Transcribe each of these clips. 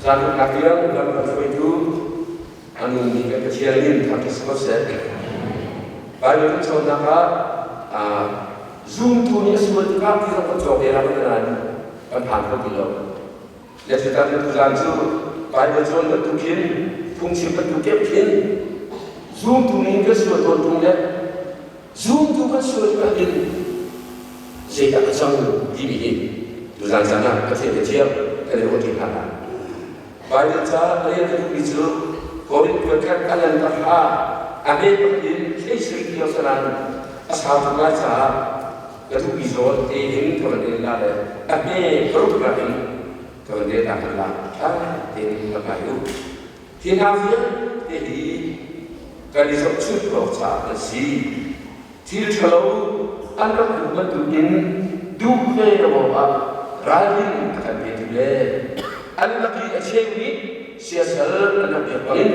Zaanuknak tiang lam kan hruaitu a nungmi kan Pathian min thangṭhat si ko seh. Baibal kan cawnnak ah zumtu nih a sual tikah ti zong kan cawk te lai nain kan phan kho ti lo. Le cutan tuzaan cu Baibal cawn bantuk khin phungchim bantuk kep khin zumtu nih kan sual tawn ṭung le zumtu kan sual tikah hin zeidah a cang timi hi tuzaan caan ah Pathian biathiang kan i ruah ṭi hna lai. Baibal ca a rel ka duhmi cu Korin kuatkhat a ngan pahra a hme pakhat in thleisarih tiang sanan a sau tuk lai caah ka duhmi zawn tein ka van rel la le a hme paruknak in ka van rel ta la ṭha tein ka ngai u. Hi hna vialte hi kan i zohchunh awk caah an si. Thil ṭhalo an rak duh bantukin duh ve awkah ralrin a kan petu le an lak i a cheu nih siasal an rak biak bangin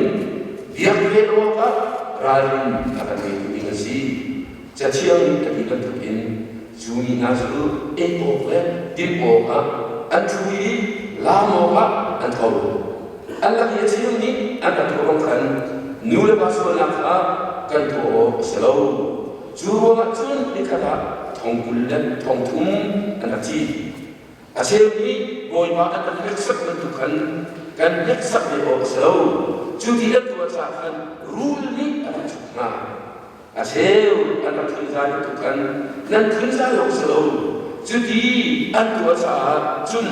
biak ve awkah ralrin a kan petu ding a si. Cathiang nih a ti bantukin cu mi hna cu ei awk le din awkah an ṭhu i laam awkah an tho. An lak i a cheu nih an rak tuah bang khan nu le pa sualnak kha kan tuah awk a si lo. Cu ruangah cun nikhat ah thong 20 le thong thum an rak ci. A cheu nih Bawipa an rak hneksak bantuk khan kan hneksak ve awk a si lo. Cu ti an tuah caah khan rul nih a rak chuk hna. A cheu an rak phunzai bantuk khan nan phunzai awk si lo. Cuti an tuah caah cun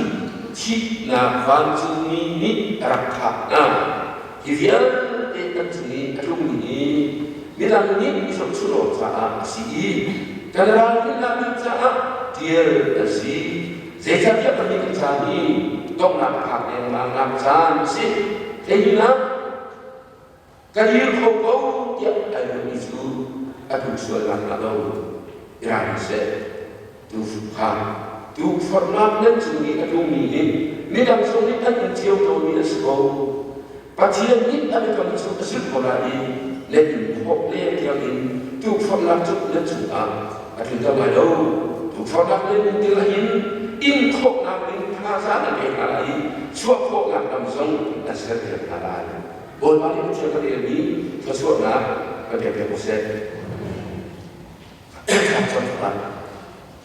thihnak vancungmi nih a rak thah hna. Hi vialte kan cung i a tlungmi hi midang nih i zohchunh awk caah a si i kan ralrinnak ding caah ṭial an si. Zeicahtiah kan nih kan caan hi donghnak a phak lengmang nak caan a si. Hleinak Ka dir kho ko tiah ai ruahmi cu a tluk sual nakhnga lo i ralring seh. Tuukha tukforhnak nan cung i a tlungmi hi midang zong nih an in cio tawnmi an si ko. Pathian nih a biakam cu a zulh ko lai i na in khawh leng tiangin tukforhnak cu nan cungah a tlunter lai lo. Tukforhnak nan in tikah hin in khawhnak ding thazaang an pek hna lai i chuah khawhnak lam zong an serpiak hna lai. Bawipa nih Pathian kan relmi thluachuahnak kan pek piak ko seh.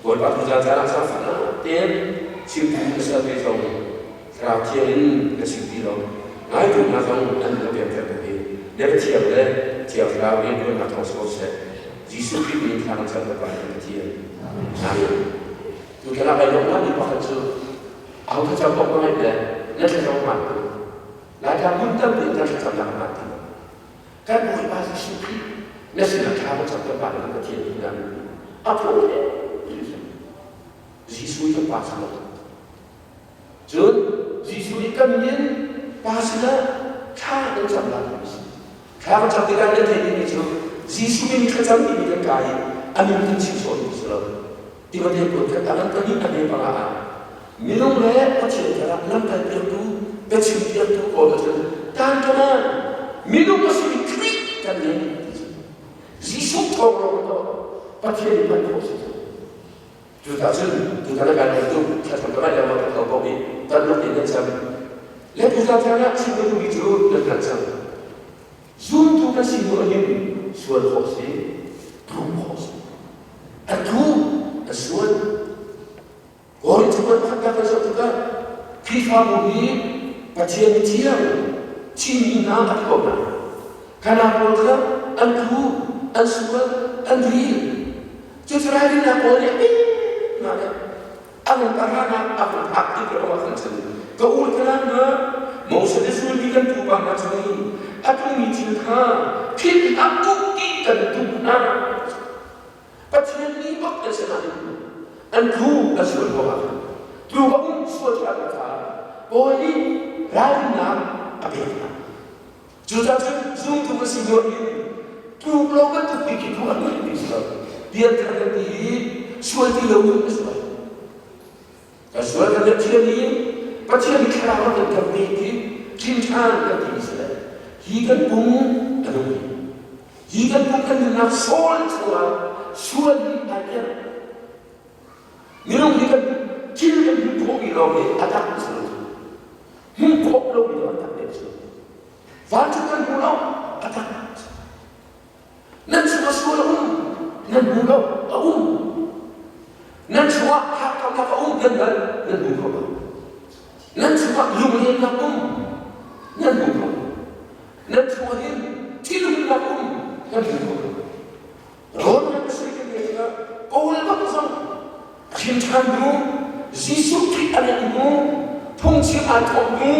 Bawipa tuzaan caan ah zaangfahnak tein chimtu na sal ve zong Thlarau Thiang in ka chim ti lo. Ngaitu hna zong an ka pek piak hi. Na Pathian le Thiang Thlarau rianṭuannak thawng si ko seh. Jesuh Khrih min thla kan cam ka Pa Pathian. Amen. Tutan ah kai lawmh ngai mi pakhat cu aho thlacam awk ngai le na thlacam hmaan ko. Laitlang hmun tampi in kan thlacamnak a hmaan ti lo. Kan Bawipa Jesuh Khrih na sinah thla kan cam kan Pa kan Pathian ti na a phaw le Jesuh kan Pa si lo. Cun Jesuh nih kan min Pa sinah thla kan cam lai ti si. Thla kan cam tikah nan theih dingmi cu Jesuh min thlacam timi kan kai i a min kan chim sawh ding si lo. Timote pawl kha a kan pahnih a ve panga ah minung le Pathian karah lamkal piaktu biachim piaktu pawl ahcun tan kaman minung a simi Khrih kan ngei Jesuh thawng lawng to Pathian i pan khawh si cu cucaah cun tutan a kai lo tu thlacam ka ngai lo ka ko ko i tan luk in nan cam le tutan caan ah chim ka duhmi cu nan hngalh cang Zumtu kan si hnu ahhin sual khawh si, tluk khawh si. A tlu, a sual. Korin cakuat pakhat kan zoh tikah Khrihfabu hi Pathian mithiang thimmi hna a ti ko hna. Kana pawl kha an tlu, an sual, an ril. Cucu ralrinnak pawl nih a pek hna le a rung a ranak a rung hak ti ka ruah kan cun ka ul ka lang na Moses le zulmi kan pupa hna cung i a tlungmi thil kha thil a uk ti kan duh hna Pathian nih bak an si nain an tlu an sual ko ah tlu ka um sual ṭha kha Paul nih ralrinnak a pek hna Cucaah cun zumtu kan si lio in tluk lo bantuk ti khi tluk an ngei ti si lo. Pianthar kan ti i sual ti lo in a sual. Kan sual kan Pathian i Pathian nih thlarau kan kan pek i ṭhin ṭhan kan ti si le hi kan pum a nung i hi kan pum kan nunnak soul chungah sual hi ai erh. Minung hi kan thil kan hmuh khawhmi lawng hi a tak si lo. Hmuh khawh lo. cu. Vancung nan hmu lo, a tak. Nan chungah sual a um, nan hmu lo, a um. Nan chungah hakkauhnak a um, nan bal, nan hmu kho lo. Nan chungah lunglennak um, nan hmu kho lo. Nan chungah hin thinhunnak um, nan hmu kho lo. Rawl nan ka sui kan tikah Paul bak zong hrin ṭhan hnu, Jesuh Khrih a ngeih hnu, phungchim aa thawk hnu,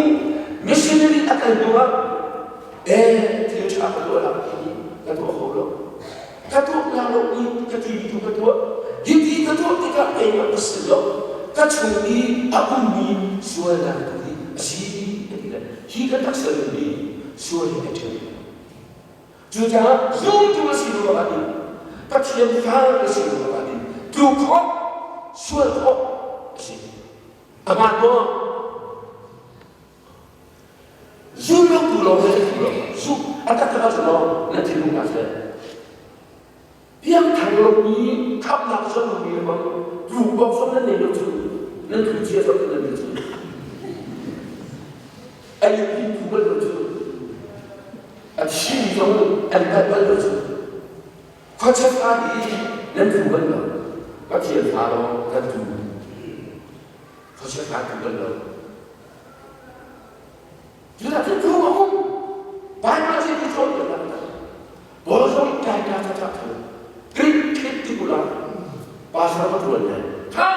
missionary a kal hnu ah ee thil ṭha ka tuah la ti ka tuah kho lo. Ka tuah la lo i ka ti tu ka tuah. Hi ti ka tuah tikah keimah ka si lo. Ka chung i a ummi sualnak tu hi a si ka ti le hi ka taksa nun hi sual hi a ṭhen. Cucaah zumtu na si ruangah hin Pathian fa na si ruangah hin tu khawh sual khawh a si. Amah maw zum lo tu lawng na tu lo zu a taktak ah cun maw na thinlung ah seh piangthar lomi khamhnak zong mi le bang tu bawk zong nan nei lo cu nan thu cia zong nan nei cu ai in tu bal lo cu a chim zong an hngalh bal lo cu khuachia fa hi nan tu bal lo Pathian fa lawng kan tu khuachia fa tu bal lo Judah cu tu a um Bible cu ti cawn kan lang Paul zong kai ka ta ta tho Greek thit ti kula pastor ka tuan le tha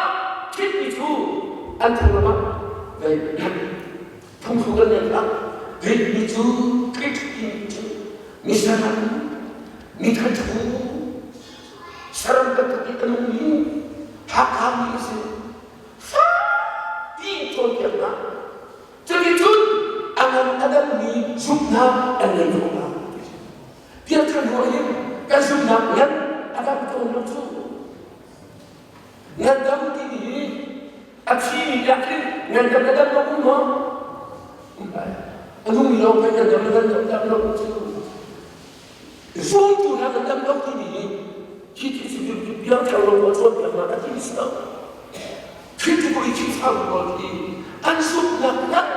thit mi cu an thung lama vei phungthu kan nei la Greek mi cu Greek ti cu mi saram mi thathu saram bantuk i a nungmi hakha mi a si fakpi cawnpiaknak cuticun a ngan a dammi zumhnak an ngei khawh lai pialthar hnu hin kan zumhnak ngan a dam tawn lo cu ngandam timi hi a thimi biakinn ngandam na dam lo um maw um lai a nungmi lawng pei ngandam na dam dam lo cu zumtu hna ngandam lo timi hi khi khi cu piangthar lo maw cawnpiaknak a ti si lo Khrihfabu i Khrihfabu pawl hi an zumhnak ngan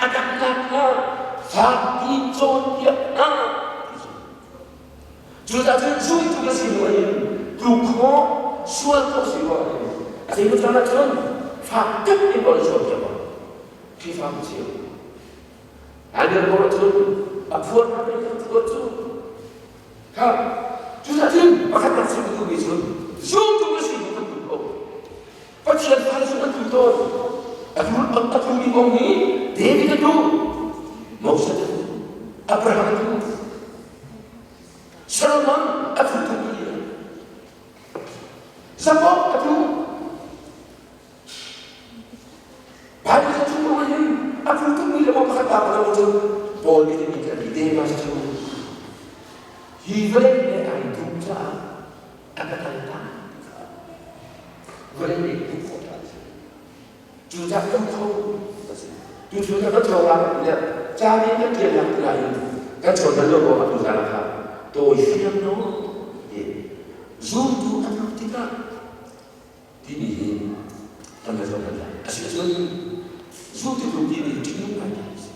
a damnak kha fakpi cawnpiak hna Cucaah cun zumtu na si hnu in tluk khawh sual khawh si ruah in a zeimaw caan ahcun fak tuk in pawl cawnpiak awk Khrihfabu cio Daniel pawl ahcun a phuan hna pei kan phuan cu kha cucaah cun pakhat nak chim ka duhmi cu zumtu na si hnu kan duh ko Pathian fa cu an tu tawn a tu a tumi kong hi David a tu Moses a tu Abraham a tu Solomon a tu tu Jacob a tu Bible cu chung hin a tu tukmi le pakhat ta lo cu Paul nih timi kan Demas cu hi vawlei le ai tum caah a ka kal tak vawlei nih duh khawh ta si cu cah kan kho tu cu na kan chaw la le ca nih kan tial lak lai in kan chaw dan lo ko atu zan kha tawi fiang no ti zumtu an lut tikah timi hi kan la zoh kan lai asicun zumtu timi hi ṭihnung ngai ta si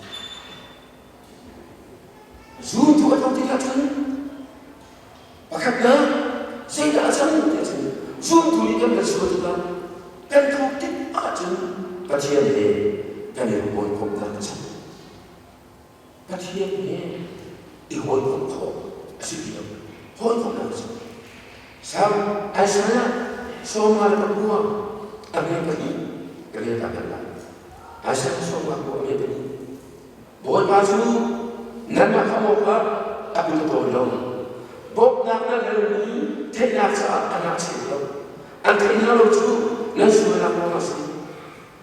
zumtu a lut tikah cun Pakhatnak, zeidah a cang ti ahcun zumtu nih kan kan sual tikah kan tluk tik ahcun Pathian he kan i hawikomhnak a cang. Pathian he i hawikomh khawh a si ti lo. Hawikomhnak a cang. Sam Isaiah 59 a nge pahnih ka rel ta hna lai. Isaiah 59 a nge pahnih. Bawipa cu nanmah khamh awkah a kut a tawi lo. Bawmhnak nan halmi theihnak caah a ngah cheu lo. An theih hna lo cu nan sualnak ruangah a si.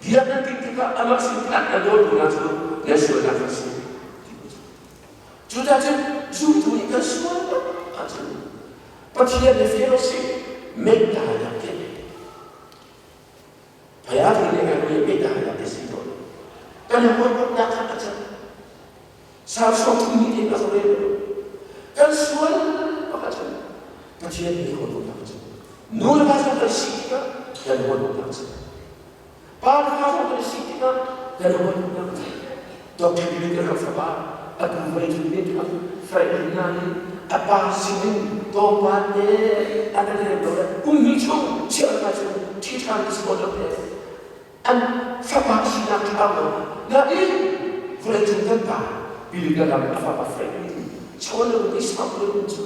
Biak nan timh tikah amah sin phanh nan dawtu hna cu nan sualnak a si. Cucaah cun zumtu nih kan sual ahcun Pathian he fellowship metta rak theih. Phaya le kan nih pehta nak te si tawn. Kan hawikomhnak kha a cang. Samson thum nih a rel kan sual pakhat cun Pathian nih hawikomhnak a cang. Nu le va zong kan si tikah kan hawikomhnak a cang. Pa le fa zong kan si tikah kan hawikomhnak a cang. Dr. Billy Graham fapa atu vei cu minthang Franklin hna nih a pa sinin tlawmpal te an rak rem lo le kum hnih chung chiah hna cu ṭhi ṭhan si lo le an fapa sinak ṭha lo nain vawleicung kan pa Billy Graham a fapa Franklin chawn lo ti sau lo cu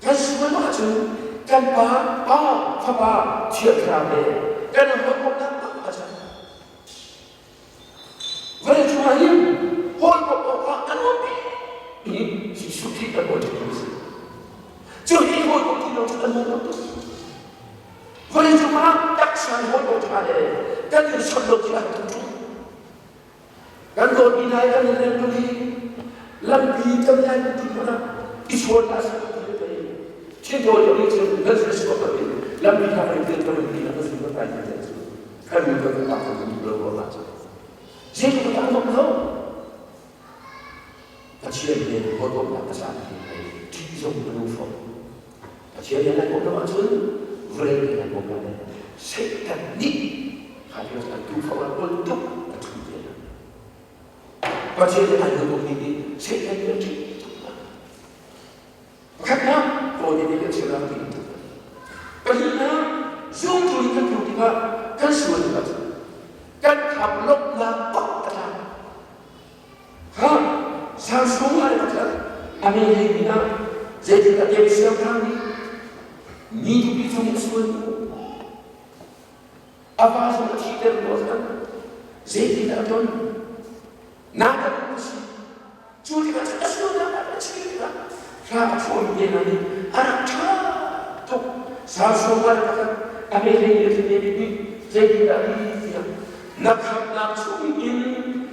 Kan sual ahcun kan pa, pa, fapa, Thiang Thlarau he kan i hawikomhnak tak a cang. Vawleicung ah hin hawikomh awkah a nuam bik Jesuh Khrih kan hawi a si. Cu hi hawikomh ti lo cu kan nuam lo tuk. Vawleicung ah taksa in hawikomh ṭha le kan in chawnh lo khi a tuk. Kan dawtmi hna kan i rem tuk i lampi kan lai ti hmanh ah i chawn hlah seh ti le pei thintawi lo nih cun nan sin suak lo in lampi hna kan tel kan ti na sin kan tai ti cu kan nu kan pa kan duh lo ruangah cu zeitluk dah nuam lo Pathian he hawikomhnak ka caan hi ṭih zong ka nu fom Pathian he nan komh lo ahcun vawlei he nan komh lo Satan nih kha lio an tuufo ah ol tuk a ṭhu te hna. Pathian nih an tuk ni nih Satan nih a ṭih tuk hna. Pakhatnak Paul nih kan chim ah ṭih tuk. Pahnihnak zumtu nih kan ṭhu tikah kan sual tikah kan kham lawmhnak bak a tla. Ha Samsung ai pakhat a mi hei mi ah zeitin a tem siangthang nih mi tupi cung sual a va zong a thihter ko khan zeitin a ton na kan si cu tikah a sualnak a chim tikah hla a phuah mi hna nih a rak ṭha tuk Samsung ai pakhat a mi hei mi David nih zeitin dah ti tiah na khamhnak chungin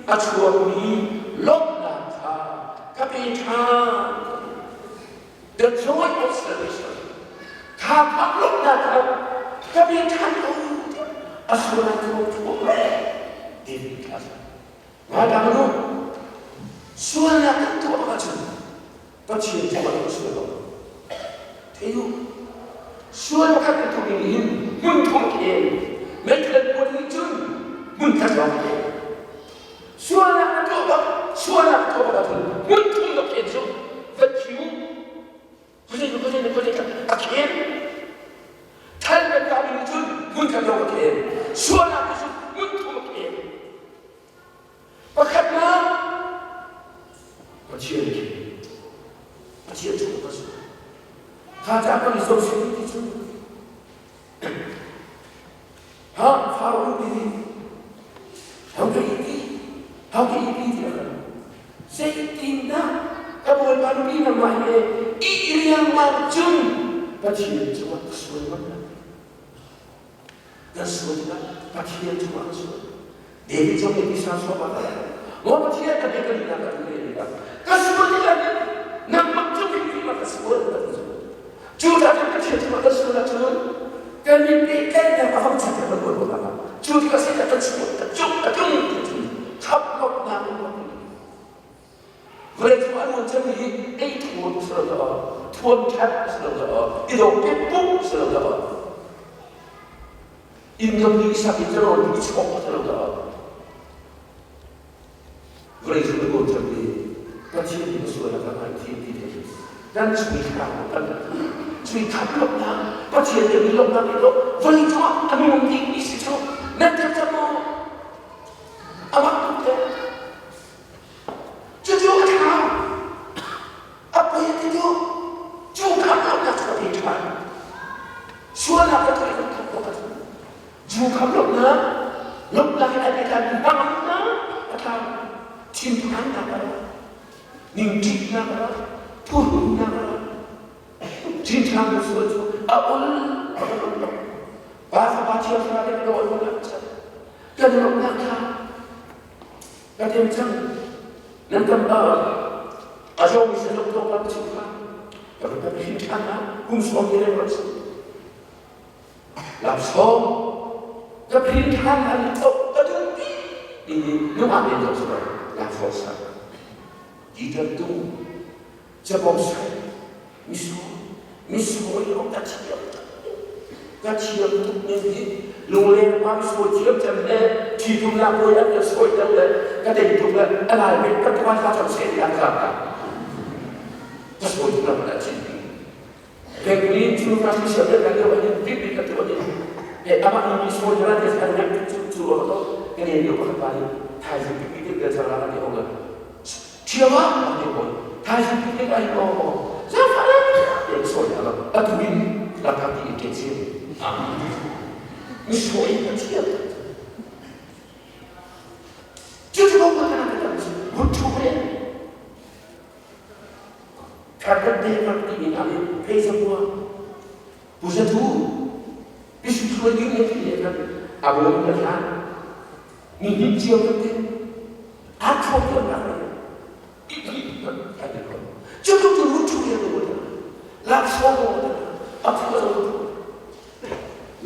a chuakmi lawmhnak kha ka pe ṭhan. The joy of salvation. Kha kha lawmhnak kha ka pe ṭhan ko a sual thuam thuam le David kha Ngaidang nu sualnak kan tuah ahcun Pathian cungah kan sual lo. Thei u, sual pakhat kan tuah ning hin hmun thum khel, meithal puan nih cun hmun khat lawng khel. Sualnak na tuah bak, sualnak tuah bak ahcun hmun thum na khel cu va thiu, khuazei khuazei khuazei a khel. Thal kan kah ning cun hmun khat lawng a khel. Sualnak cu hmun thum a khel. Pakhatnak Pathian khi Pathian chung ka si. Kha ca kan i zoh sin ti cu ha Faro ti ni how ka i ti how ka i ti ti a kan zeitindah ka bawipa nupi nangmah he i riangmang cun Pathian cungah ka sual ngam lai. Kan sual tikah Pathian cungah kan sual. David zong nih tisa suak ah Maw Pathian ka bia ka lihnak ka tu le ka sual tikah nangmah cung hi ka sual ka ti cu caah cun Pathian cungah kan sual ahcun kan i pehtlaihnak a vang chat kan ruat ruat ah cu tikah seh kan sual ka cung ka tlung ti cun khap lawmhnak in Vawleicung an uan cemmi hi ei thuam si lo dah, thuam ṭhat si lo dah, i dawh pekpuk si lo dah, inn kam i sak in rawl i chawk si lo dah. Vawleicung an uan cemmi Pathian nih a sual a kan ngaihthiam ti te hi kan sui thlarau kan sui khat lawmhnak Pathian nih mi lawmhnak i dawh vawleicung ah a nung dingmi si cu nan tel cang maw? Amah tuk te. Cucu a ṭha. A poi ti cu cu khamh lonak cu a pe ṭhan. Sualnak ka tuah i kan khamh ka cu. Cu khamh lonak lawmhnak in ai pehtlai hnangamnak a tlau. Thinphannak a ra. Ningṭihnak a ra. Phuhrunnak a ra. Ṭhinṭhang na sual cu a ul a va ul lo. Pa fapa thiang thlarau nih a ul a chan. Kan lawmhnak kha Ka tem cang. Nan kan ba a zawmi sa tuk tuk lam chim kha. Ka ka hin ṭhan ah kum sawm ni reng si. Laksawng ka phin ṭhan an to ka duh ti ti nungak in zo silo laksawng sa. Guitar tung cabong sai misu misu oi ka thiam ka thiam tuk ning hi. Lungleng pa sawi thiam cem le ṭhitumnak puai an kan sawiter le ka tei tuk le a lai bik ka tuan hla cang seh ti an zam ka. Ka sawi tuk la chin. Pekli cu ka si siam le kan lio hin bik bik ka tuan in e amah ni mi sawi ra te an ngai cu cu ro to ka ne lio pakhat pa ni thaizing bik bik te chang la ka ti ong la. Thiam ah an ti ong. Thaizing bik bik ai o. Za fa le te sawi ala. Atu in la ka ti ke chin. Mi sawi ka thiam. Cucu ko ka kana ka vun thu ve. Khat te rak ti mi hna nih phei zakua pu zathu pisu thluai ding ne ti le kan abon ka hlan mi hnin cio kan ti a thok lo nak le cu tu tu ru thu ye ko lak so ko a phu lo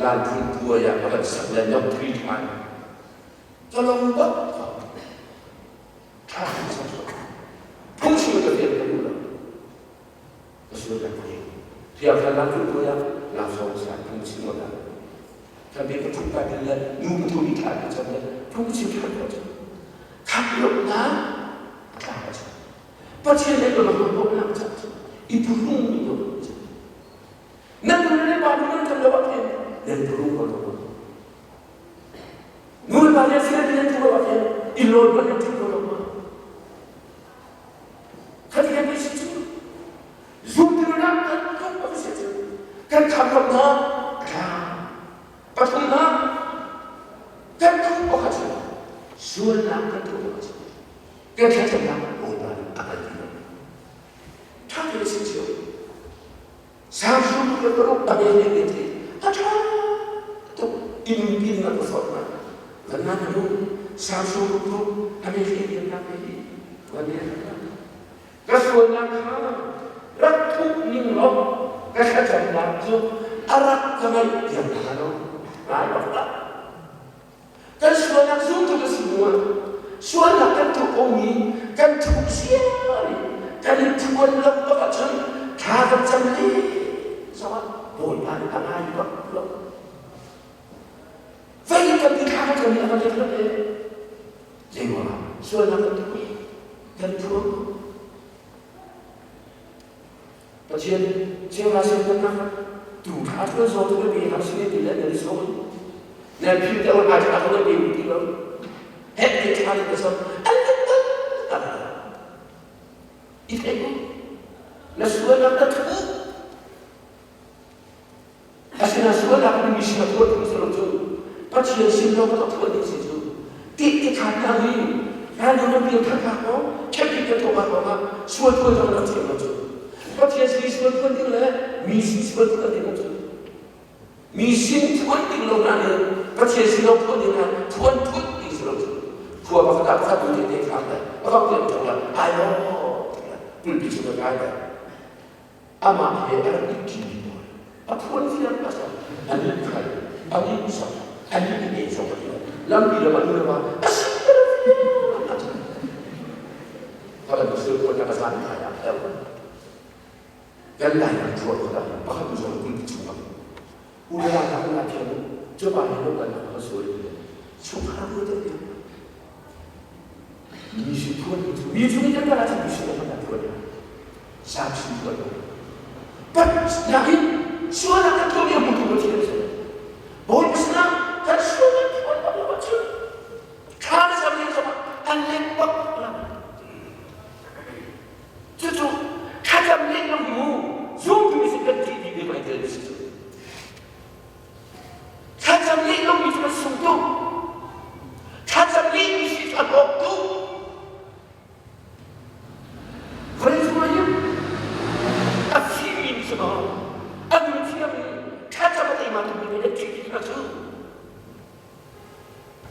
lan thu tua ya a kan sak le nok tri than chalong bak Ṭha phungchim ka fian ka duh lo. Ka sual ka thei. Tiang khan lang tu ya la song sa phungchim lo da. Kan be ka thu ka din le nu ka thu ni tha ka cham le phungchim tha ko chu. Khat lo na tla ka chu. Pathian le ka lo ko na cha. I phung mi ko. Nan le pa nu nan lo ba khen nan phung ko lo. Nu le pa nih a sin an ṭhu lo ahkhin i lawn hmanh an ṭhu lo ma. Khat kan si cu zumtu nak kan tuk a si cu kan kham lo na tla pathum na kan tuk pakhat cu sualnak kan tuk pakhat cu kan thlacamnak Bawipa nih a kan ti lo. Ṭha tein si cio. Samsung le paruk a ve ne ti a ṭha tuk in pin na ka sawt ma van na nu Samsung tu a ve hle ne na pe hi van ne ka sualnak kha rak thup ning law ka thlacamnak cu a rak ka ngaih tiang hna lo ngai bak tak Kan sualnak zumtu kan si hnuah sualnak kan tuah komi kan thuh siar i kan i phuan lo bak ahcun thla kan cam le zongah Bawipa nih a ngai bak lo. Vei kan ti thla kan cam i a kan let lo e. Zeiruangah sualnak kan tuah kan phuang Pathian cheuhra siannak tu kha ṭuan zaw tu na pe hna sin ti le nan i sawm nan phim te on ai ṭha ko nan pe ti lo het te ṭha te sam an an an i thei ko na sualnak na thu asina sualnak ni mi sin a phuan tu si lo cu Pathian sin lo ka phuan ding si cu ti ti kha na hi na nu na pil kha kha ko ṭhepi ka tuah ko ma sual phuan zong na thiam lo cu Pathian sin sual phuan ding le mi sin sual phuan ding cu mi sin phuan ding lo na nih Pathian sin lo phuan ding na phuan phut ding si lo cu khua pakhat ah pakhat tu te te khang le pakhat te thong la ai lo pulpi chung ka kai le amah he a rak i ṭimi pawl a phuan fiang a sak an i khal an i sak an i ei zong a ti lampi lam ah nu le va a si ka bantuk sil phuan ka zan thai ah el kan lai ram thuar kha pakhat nu zong pulpi chung ah u le la ka la thiam cu pa he lo kan ka sual chungkhar ko te mi si phuan mi chung in kan la mi si kan phuan Samson tuah lo. But nakin sualnak kan tuahmi a hmutu Pathian a si. Bawipa sinah kan sualnak phuan bak lo ahcun thla na cam lio zongah an let bak lo. Cucu thlacam leh lo mu zumtu mi sin kan ṭih dih ve mai tel si cu. Thlacam leh lomi cu kan sung tuk. Thlacam lehmi si cu a hlawk tuk. Vawleicung ah hin a fimmi nih cu a nun thiammi thlacam a teima tukmi nih an ṭih hna cu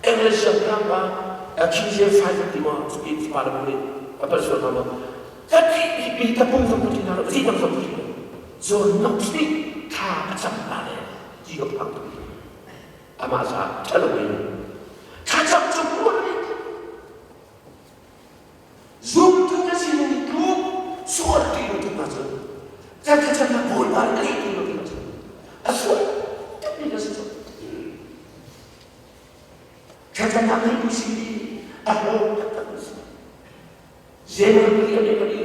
English siangpahrang pa King James V ti maw speech pa le nih a pal sual hna maw ka ṭih bikmi tapung zong ka ṭih hna lo zeidang zong ka ṭih lo John Knox nih thla a cam hna le ti ka phang tuk amah caah ṭhalo in thlacam cu Zumtu na sining tluk sual ti lo tuk ahcun kan thlacamnak Bawipa nih a leh ti lo tik ahcun a sual tukmi na si cu. Zeimah ti an i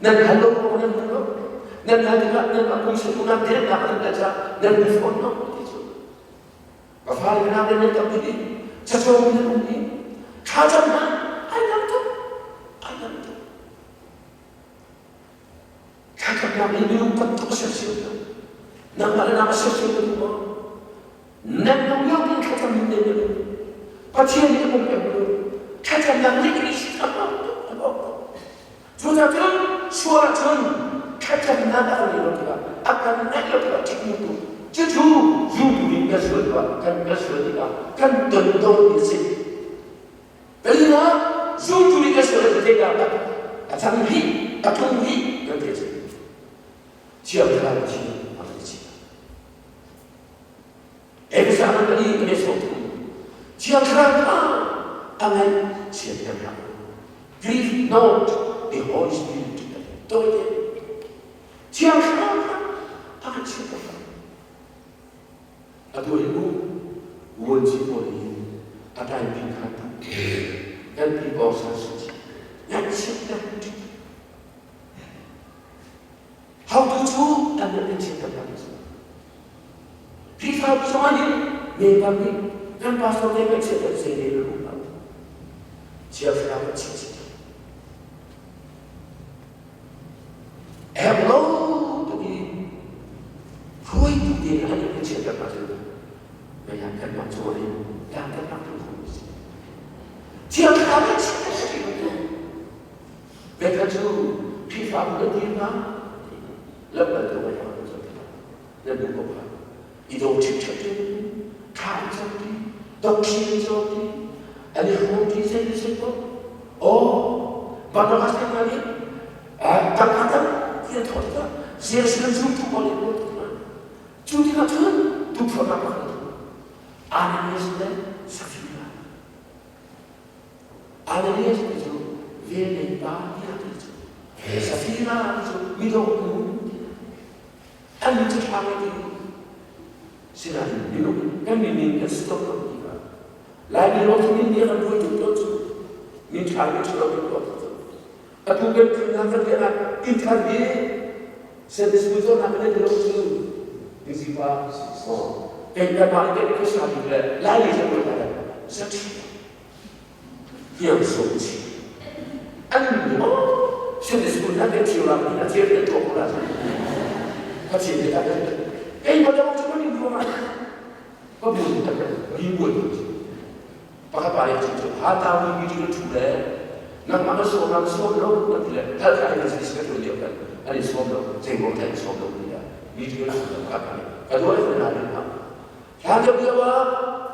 nan hal lo maw nan hal lo nan hal tikah nan mah pumsa duhnak dirnak an hal caah nan bi fawn lo ti cu ka fale nak nan tam ti cacawng nan um i thlacam hna ai dang tuk ai dang tuk thlacamnak nih minung tam tuk a sersiam lo nangmah le nangmah sersiam na duh maw nan lo lio tin thlacam in nan duh Pathian nih a pum pek lu thlacamnak nih kan i a bawk tuk a bawk tuk cucaah cun sual ahcun thlacamnak a kan lo tikah a kan ngaih lo tikah ṭih tu cucu zumtu nih kan sual tikah kan kan sual tikah kan ton dong ti a si Kalina zumtu nih kan sual a zeidah a cang rih a tlung rih kan ti a si Thiang Thlarau thi a kan chi Efesa man pali kan i sawm thum. Thiang Thlarau kha a ngaih chiatter hlah. Grieve not the Holy Spirit tawite. Thiang Thlarau kha a kan chiatter hlah. Atu hi mu vuanci pawl hi a ṭaipi kha kan pi pawng sa si ngaihchiatter Hotu cu an rak in chiatter hna ti Khrihfabu zong ah hin member nih kan pastor te kan chiatter zei ne na ruh lo. Chia thlarau kan chiat chiat. Herh lo tuk i hruaitu te an kan chiatter hna cu mei ah kanmah cu in dantatnak tu khum si. Thiang thlarau kan chiatter si lo. Bekha cu Khrihfabu na dir hna lamkaltu kan hmang cu na nu ko kha i daw ṭhipṭhep in thla an cam ti dokṭhi an cawk ti an i hrawm ti zei ti zei ko aw Barnabas te hna nih tangka tampi an thawh tikah Jerusalem zumtu pawl nih an tuk hna cu tikah cun tukforhnak pakhat Ananias le Safira Ananias ti cu velnei pa tiah ti cu Safira ti cu midawh nu an min cu ṭha ngai ti sinain minung kan min in kan stop lo ti kha Laimi rawt min nih kan ruai tuk tawn cu min ṭha min ṭha lo kan tuah tuk tawn atu kan thimnak kan rian ah interview service bu cawnnak kan ti lo cu Dingzipa kei kanmah in kan i bik le Laimi cu ruai ta Zaṭhi hiang chi an oh Sunday school na kan thiu la a thiam kan tuah ko la ka thiam te ta kei ba dong chu ni ruang ah ka bu ta ni bu pakhat pa le chu chu ha ta wi mi ti thu le nangmah na sawm na sawm lo na ti le thal ka in si ka tu lio kan ani sawm lo zei mo ta sawm lo ni mi ti thu le ka ka ka do le na le ha Hlan deuh lio ah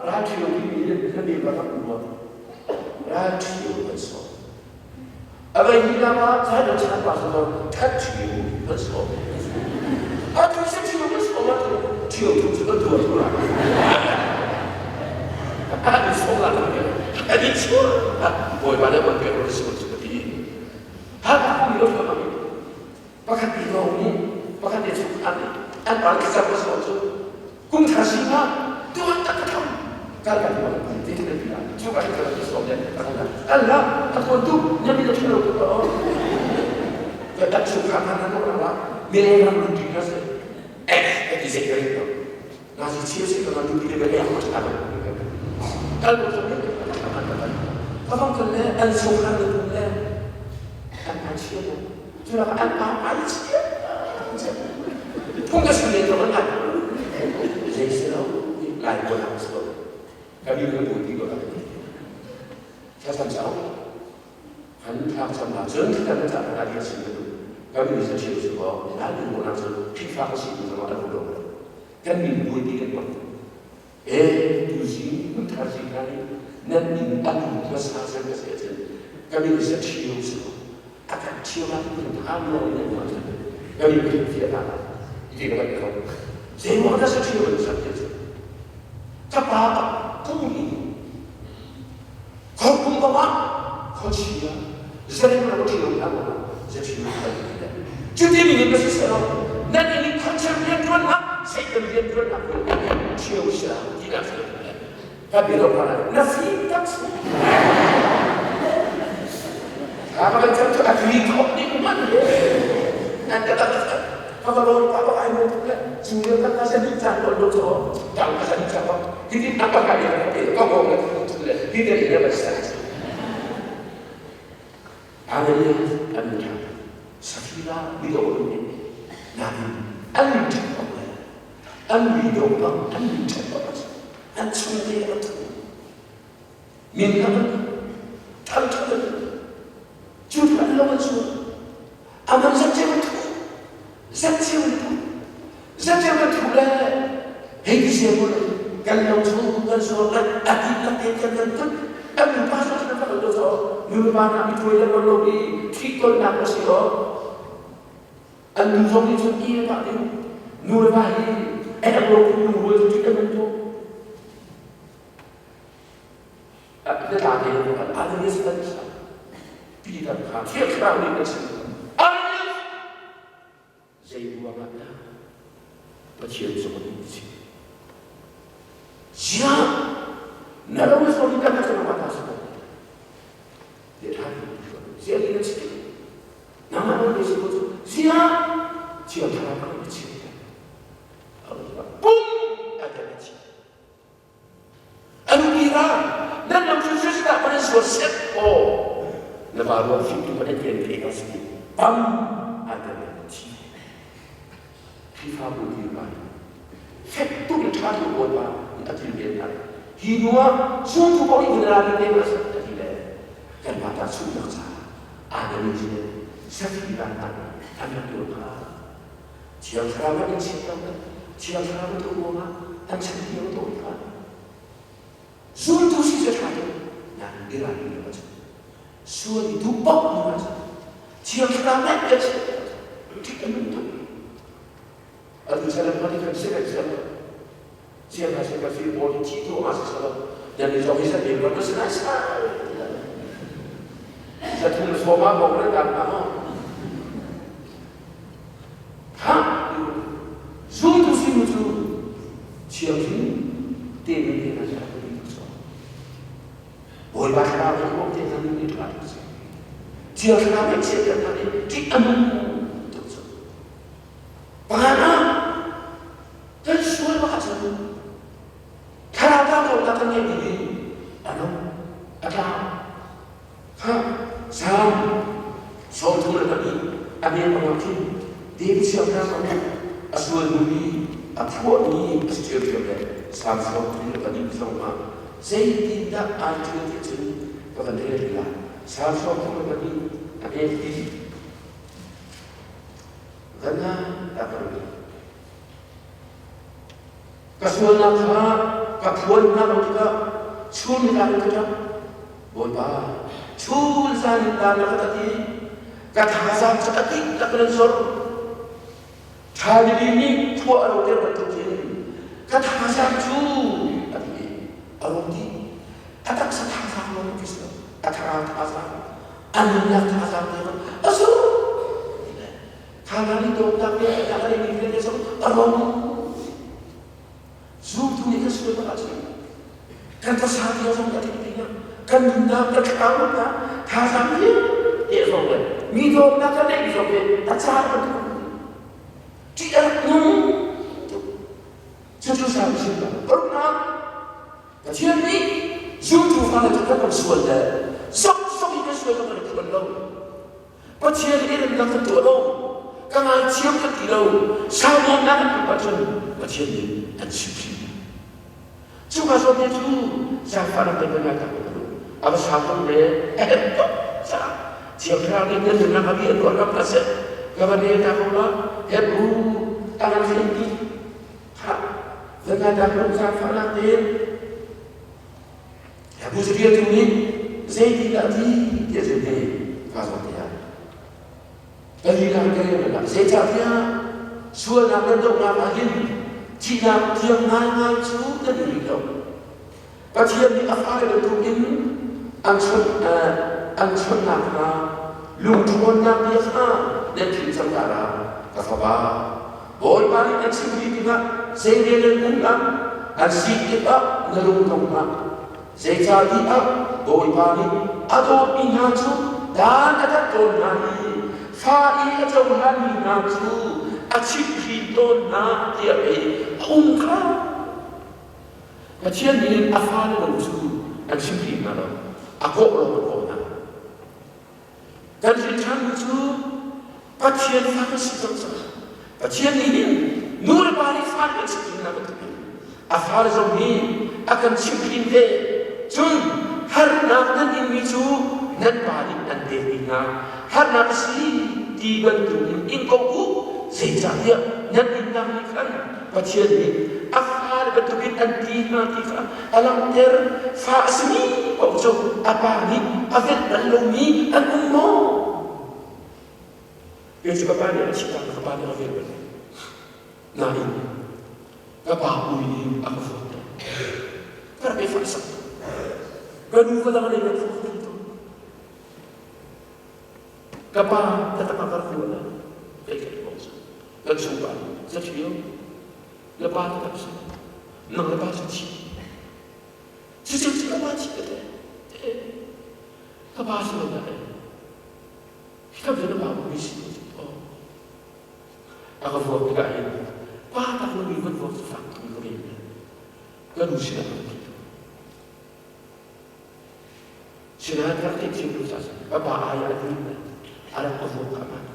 ralṭhio timi na min rak rak um Ralṭhio kan sawm. A vei hnih ah chan chan pa sawm ṭhatṭhio kan sawm. Atu si ṭhio kan sawm ah ṭhio tu cu kan tuah tu la. An sawm la An i chuah. Bawipa nih man pek ro si cu ka ti. Hakha mi lo pakhat ti lawng nih pakhat nih cu an an pa thlacam a sawh cu kum thar si ma tuan tak ka tham kal kan tuan ti ti ti cu ka ka ka sawm le an la a tuan tu na mi na thalo ko o ka tak chu kha kha na ko la mi le ram lu ti na se x ti se ka ri na si chi se ka na lu ti le be ko ta kal ko so ne ka fang kan le an so kha le le an pa chia Cu lakah an pa ai chia. Phung ka sim len zong an ngai. Zei si lo, lai ko nak si lo. Ka mi kan bu ti ko ka ti. Thlacam cang. Kan thlak cam na cun kan ca kan dia sim ka Ka mi sa chiu si ko, lai bu ko nak cun Khrihfa ka si tu zong an lo. Kan min bu ti kan bang. E tu zing hun thar zing ka ni nan min an hmasa cem ka si cun ka min sa chiu si ko. A kan ṭhio ah kan phan lo in an cun ka min kan fiah ta ti ka ko zeimaw na sa ṭhio in sak ti cu ka pa kum in khorkum ko ah khuachia zarem ro ṭhio na ko za ṭhio kan ti cuti ning in ka si selo nan in khuachia rian ṭuan ah Satan rian ṭuan ah ṭhio sia ti na si ka bia lo na fim tak si. Ka kan cam cu a tli khawh ding man he nan ka tak ka va rawn pa ba ai mo le cu le kan ka sani cang ko lo cho tang ka sani cang ko hi tin apa ka ya ka ka ko le tu le hi te le ba sa Hallelujah an tha Safira mi do ni na an tha ko an mi do bang an tha ko an chung te a thu Min kha kan thangṭhat an cu an lo an sual. Aman zatceu an thu. Zatceu an thu. Zatceu kan thu le hei ti se mun kan lo chung kan sual kan a dihlak te kan kan tut kan nupa so kan kan lo so nupa na mi tuai le lo i thi tolnak a si lo an nu zong nih cun i ta ding nu le va hi ek lo nu rual cu kan tu Peter kha Thiang Thlarau nih a chim. Ananias zei ruangah dah Pathian zong nih a chim. Ziah na lo zawn kan ka ma ta sa Ziah ni na chim. Nangmah na si ko cu ziah Thiang Thlarau nih a chim. Pum a kan chim. A nupi ra nan lam cu cu dah kan sual set aw na va ruang fim tu kan tian ke ka si pam an kan thi Khrihfabu ti pa fek tuk in ṭha tu bawipa a til ven hna hi hnu ah zumtu paoh nih ra te ma a ti le kan mah ta chungnak ca Adam in Safira an an rak tuah kha Thiang Thlarau an chiat lo Thiang Thlarau tu ruangah an chan lio tawn kha zultu si cu ṭha tuk nain iran mi lo cu sual i duh paoh nu ah cun Thiang Thlarau nih kan chiat ṭih a nung tuk atu salam hmanh kan si kan siam siam ha si ka fi pawl thi tu ma si salam dan ni zong hi sa te ban si nai sai sa thum soma bong le dan ma Zultu simi cu thianghlim tein te hna cu a biapi tuk cang. Bawipa thlarau he ruang te hna nih ṭha tuk cang. Thiang thlarau he chiatter hna nih ṭih a nung tuk cang. Pakhat ah kan sual bak ahcun thlarau ta ko ta kan ngeih ding a nung a tlau. Kha Salm 32 a bia panga khin David siangpahrang nih a sual hnu i a phuahmi a si ṭhiamṭhiam le Salm 34 zong ah zeitindah aa ṭial ti cun ka van rel rih lai. Salm 34 a bia ti van ah ta ka rel. Ka sualnak kha ka phuan hna lo tikah chun nitlak in ka ṭap. Bawipa, chun zan in daan na ka tat i ka thazaang cu a dihlak in an zor. Ṭhalili nih khua a roter bantukin ka thazaang cu a ti i a ro dih. A taksa thazaang lawng a si lo, a thlarau thazaang, a nunnak thazaang tiang a zor. Kha nih dawtnak le a kan i vialte zong a ro. Zumtu nih kan sual bak ahcun kan tasa tiang zong a tling ding ah kan nunnak kan thlarau thazaang vialte zong le mi dawtnak kan neih zong hi a caan bantuk ṭih a rak nung tuk. Cucu sa si paruknak Pathian nih zumtu fale cu kan sual le sok sok in kan sual kan phuan lo. Pathian i remnak kan tuah lo, ka ngaithiam kan ti lo, saunawnnak kan tuah ahcun Pathian nih an chimhhrin. Cuka zawn te cu zaangfahnak te kan ngai tak ko. A va sau tuk le a herh tuk caah Thiang Thlarau nih nan nunnak a bi an tuah ram hna seh. Ka va rel ta ko la, Hebru a rak thlen ti. Khah, va ngai ta ko zaangfahnak tein Hebru caṭialtu nih zeitindah a ti ti a chim hi kaa zawn tiah. Kan lila ka rel ah zeicahtiah sualnak le dohnak ah hin thihnak tiang ngaingai cu kan i rih lo. Pathian nih a fale bantukin an chawnh an chawnhnak hnga lungṭhawnnak bia kha nan philh cang dah la ka fapa Bawipa nih an chimmi tikah zeirel an um ah an si tikah na lung dong hlah. Zeicahtiah Bawipa nih a dawtmi hna cu dan a tat tawn hna i fa i a cohlanmi hna cu a chimhhrin tawn hna tiah pei a um kha. Pathian nih a fale lo cu an chimhhrin hna lo, a kawh lawng a kawh hna. Kan hrin ṭhanmi cu Pathian fa kan si cang caah Pathian nih hin nu le pa nih fale kan chimhhrin hna bantukin a fale zong hi a kan chimhhrin ve. Cun harnak nan inmi cu nan pa nih an pekmi hna harnak a si ti bantukin ing ko u. Zeicahtiah nan innak nih khan Pathian nih a fale bantukin an ti hna ti kha a langhter. Fa a simi paoh cu a pa nih a velh bal lomi an um maw? Kei cu ka pa nih a chimh ka pa nih a velh bal lo. Nain ka pa ui nih a ka fuat. Ka rak i fah sak. Ka nu ka dang lei ka fuat. Ka pa taktak a ka rak ruah lai. Kei ka kong cu. Kan chungpa zathio na pa taktak si. Nang na pa cu thi. Cucu cu ka pa thi ka te. Ka pa si lo dah. Ka na pa mi si oh. A ka vuak tikah hin pa tak lo mi van vuak cu fak tuk ka rel. Ka nu sinah ka ti. Sinain rak theih thiam lo caah ka pa ai a lut le a rak ka vuak kha hmaan.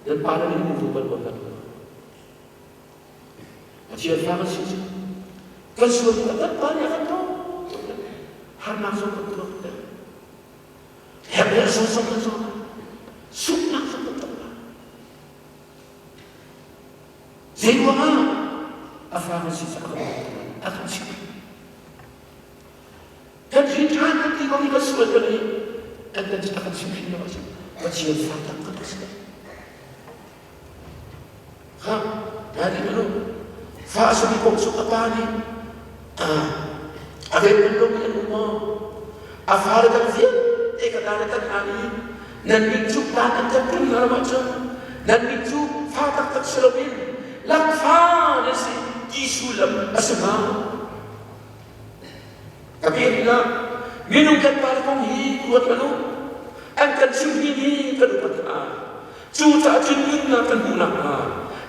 Nan pa le nih nan bal bal lo. Pathian fa kan si cu. Kan sual tikah kan pa nih a kan dawt tuk le harnak zong kan tuak le herh le sawsawm zong kan zawn sunghnak zong kan tong lai. Zei ruangah a fa kan si caah a kan chimh. Kan hrin ṭhan kan ti ko i kan sual kan i kan kan a kan chimhhrin lo ahcun Pathian fa tak kan si. Ha, dari dulu. Fa sami kong su a pa nih a ven bal lomi an um maw? A fale kan vialte ka dan kan hna i nan nih cu dan an kan tum hna lo ahcun nan nih cu fa taktak si loin lakfa nan si ti sullam a si hnga. Ka pek hna. Minung kan pale kong hi ruat hmanh u. An kan chimhmi hi kan upat hna. Cucaah cun nunnak kan hmuh nakhnga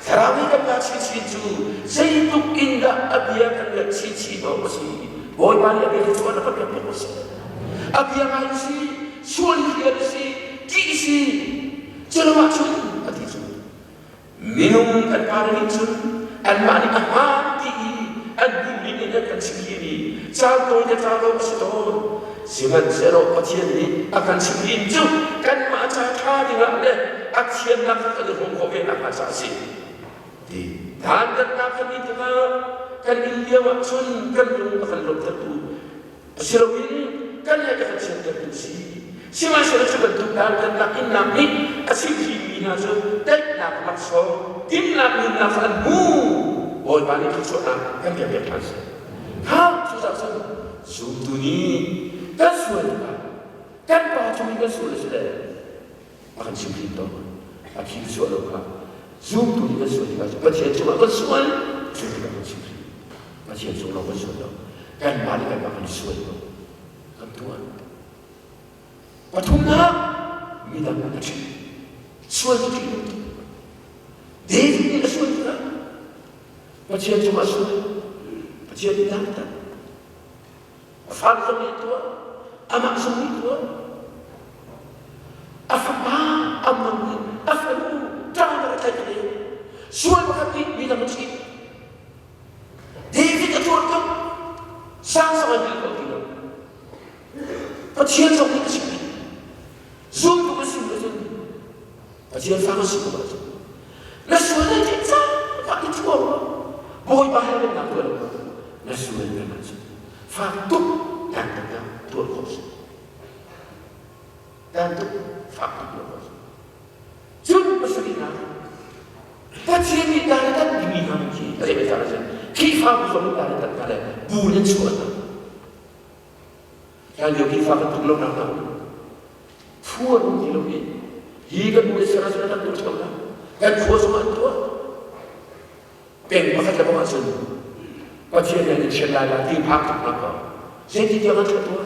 Thlarau nih kan pa chinchin cu zeitluk in dah a bia kan ngaih chinchin awk a si. Bawipa nih a bia hi cu a kan pek awk a si. A bia ngai a si, sual hi rian a si, ṭih a si. Cu lo ahcun a ti cu. Minung kan pale nih cun anmah nih a hmaan ti i an hmuhmi nih an kan chimhmi caan tawi le caan lo a si tawn. Sihmanhsehlaw Pathian nih a kan chimhmi cu kanmah ca ṭha dingah le a thiannak kha kan i hrawm khawh ve nakhnga caah a si. Ti dantatnak kan in tikah kan in lio ahcun kan lung a kan lawmhtertu si loin kan le ka kan chiattertu si. Sihmanhsehlaw cu bantuk dantatnak innak nih a chimhhrinmi hna cu daihnak laksawng, timnak nunnak kha an hmu. Bawipa nih thluachuahnak kan pek piak hna seh. Kha cucaah cun zumtu nih kan sual tikah kan pa cung i kan sual a si le a kan chimhhrin tawn. A phil sual lo kha zumtu nih kan sual tikah Pathian cungah kan sual cu tikah kan chimhhrin. Pathian cung lawng kan sual lo. Kanmah le kanmah kan i sual lo. Kan tuah. Pathumnak midang a ṭhit. Sual cu ṭih lo. David nih a sual tikah Pathian cungah sual. Pathian nih dan a A fale zong nih tuah. Amah zong nih tuah. A fapa Amnon nih a fanu ṭang a tlaih ve. Sual pakhat nih midang a ṭhit. David a tuar tuk. Sang zong a hngilh kho ti lo. Pathian zong nih a chim. Zumtu ka si ahcun Pathian fa ka si ko ahcun na sual na theih cangka i thuam lo Bawipa he remnak tuah lo na sual peng ahcun fak tuk dantatnak tuah khawh si. Dan tuk fak tuk tuah khawh si. Cun pasarihnak Pathian nih dan a tat timi hna khi a zei biatak a si. Khrihfabu zong nih dan a tat hna le bu in an chuah hna. Hlanlio Khrihfa kan tuk lonak hna phu an um ti lo i hi kan nu le sar ahcun an rak tuah ṭheo hna. Kan khua zongah an tuah. Peng pakhat le bang ahcun Pathian nih an in ṭhial lai la ti phak tuk hna kaw zeiti tiang an ṭhat tuah.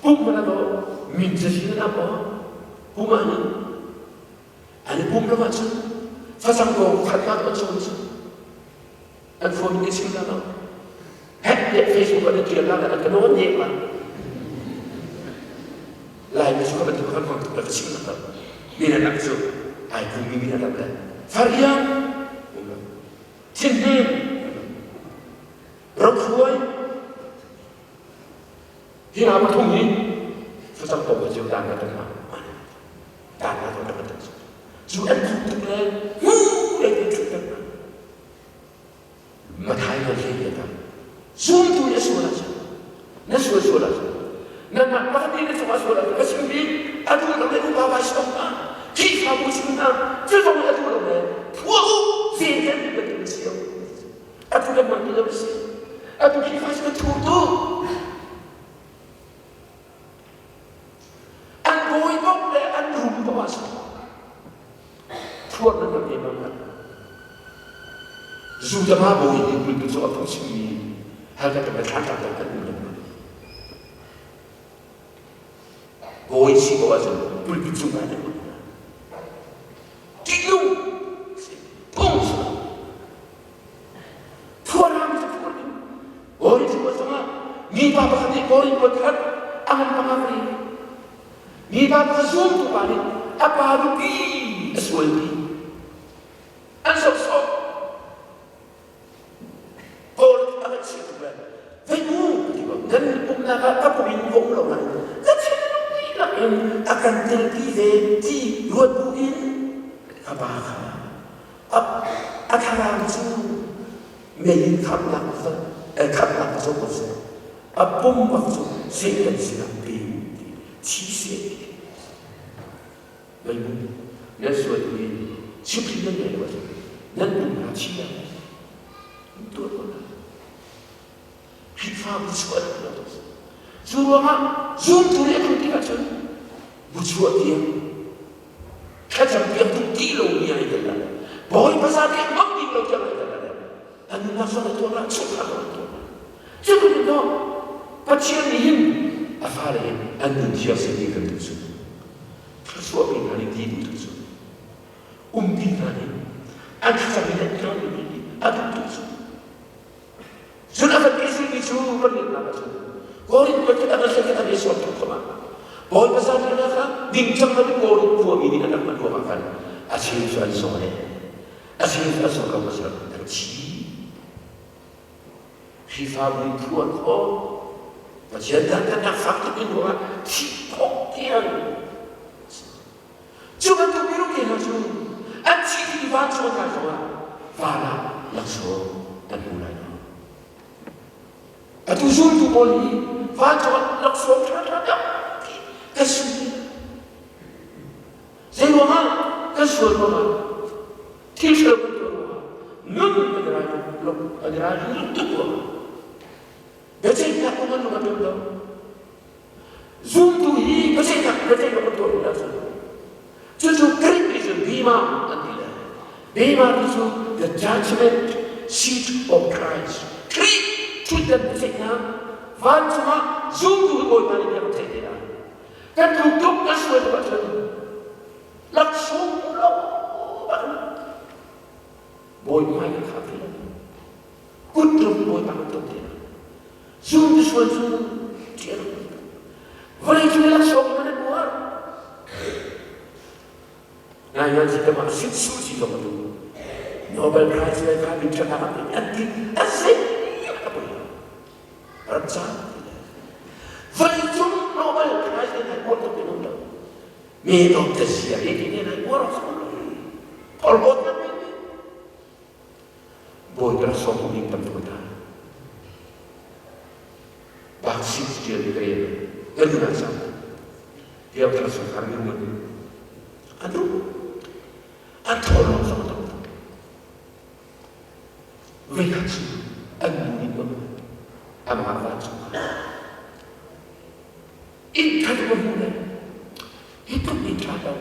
Pumh hmanh a dawh, min cazin an ap aw. Pum ah hin an i pum lo ahcun facang kong khat hna an cawn cu an phone in chim hna lo. Hek tiah Facebook ah an tial la an ka nawn ne ma. Laimi cu kha bantuk kan hmang tuk le ka chim hna lo. Mi na nak cu ai pummi mi na lam le fariang um lo. Thinhnem ramhruai Hi hna pathum hi facang ko ka cio dan ka ton ma dan ka ton ka ton cu an thuk tuk le hu le kan thuk tuk mathai na hle ya ta zumtu na sual ah na sual sual ah nan mah pakhat nih na cungah sual ah ka chim bi atu lo le upa vai song ma Khrihfabu chung hna cu zong atu lo le phua u zen kan kan si atu kan mang ti lo si atu Khrihfa si kan thu tu An bawibawk le an rum paoh ah si. Thuar nan rak ei bang Zudama bawi nih pulpit cu a phungchimmi hal ka kan thlan tak kan um lengmang. Bawi si ko ahcun pulpit cung ah nan um. Ṭihnung phung si. Thuaram cu phur ding. Korin khua chungah mipa pakhat nih Korin khua khat a ngan panga ri. Mipa pakhat zumtu pa nih a pa nupi a sualpi. An sawhsawh. Kawl a kan chimh tuk le vei mu ti ko nan umnak ah ka pum in ka um lo nain ka thinlung dihlak in a kan telpi ve ti ruat bu in ka pa kha A thlarau cu mei in khamnak khamnak cu ko seh. A pum bak cu Satan sinah pe u ti thi seh ti. Mei mu nan sual i chimhhrin nan ngei lo ahcun nan pum hna thi lai. In tuah ko lai. Khrihfabu chuah lo lo. Cu ruangah zumtu nih a tlun tik ahcun bu chuah tiang thlacam piak duh ti lomi ai tel lai. Bawipa sa tiang hmang ding lo tiang ai tel lai. An nunnak zong a tuah lai, chungkhar zong a tuah lai. Cu bantuk no Pathian nih hin a fale hin an nun thiang sin ding kan duh cu. Thluachuah mi hna nih ti duh cu. Umpi hna nih an thlacam in an thiang mi nih a duh duh cu. Cun a kan ti cu kan nunnak ah cun Korin khua khi a kan hlei kan i suam tuk khom ah Bawipa zanriah kha dingcang lo in Korin khuami nih an rak hman ruangah khan a cheu cu an zaw le a cheu cu an zaw lo pasal an thi. Khrihfabu nih thu an khawh. Pathian dantatnak fak tuk in ruangah thih khawh tiang Cu bantuk minung te hna cu an thih i vancung an kai zongah van ah laksawng an hmu lai lo. Atu zultu pawl hi vancung ah laksawng ṭhaṭha tampi kan sung. Zei ruangah kan sual ruangah thil ṭhalo kan tuah ruangah nun kan i ral lo kan i ral tuk ruangah biaceihnak kong an lung a pem lo. Zumtu hi biaceihnak biaceihnak kan tuah hnu ahcun cucu Greek nih cun bema an ti le bema ti cu the judgment seat of Christ Khrih ṭhutdan biaceihnak vancung ah zumtu hi Bawipa nih bia kan ceih te lai kan tluk tuk kan sual tuk ahcun laksawng lo Bawipa kan khap ti lo kuttum Bawipa kan tum ti lo Zum sual cu ṭih a nung. Vawlei cung i laksawng in an uar. Ngaingai si tamah sit su si zong a duh. Nobel Prize le kha min ṭhatnak an an ti a zei a poi lo. Ram caan ti le. Vawlei cung Nobel Prize le nai uar tuk in um lo. Mi dawt te sia hi ti ne nai uar awk lo. Porhlawt na mi Bawipa sawm ding tam tuk ta. Bak sin tial ni kaya kan na sa. Tiap thar sung khar mi mun. Anu an tholong song tam tuk. Vei khat su an nu ni ko. Amah van chung. Inn khat ka hmu le hi tluk inn ṭha lo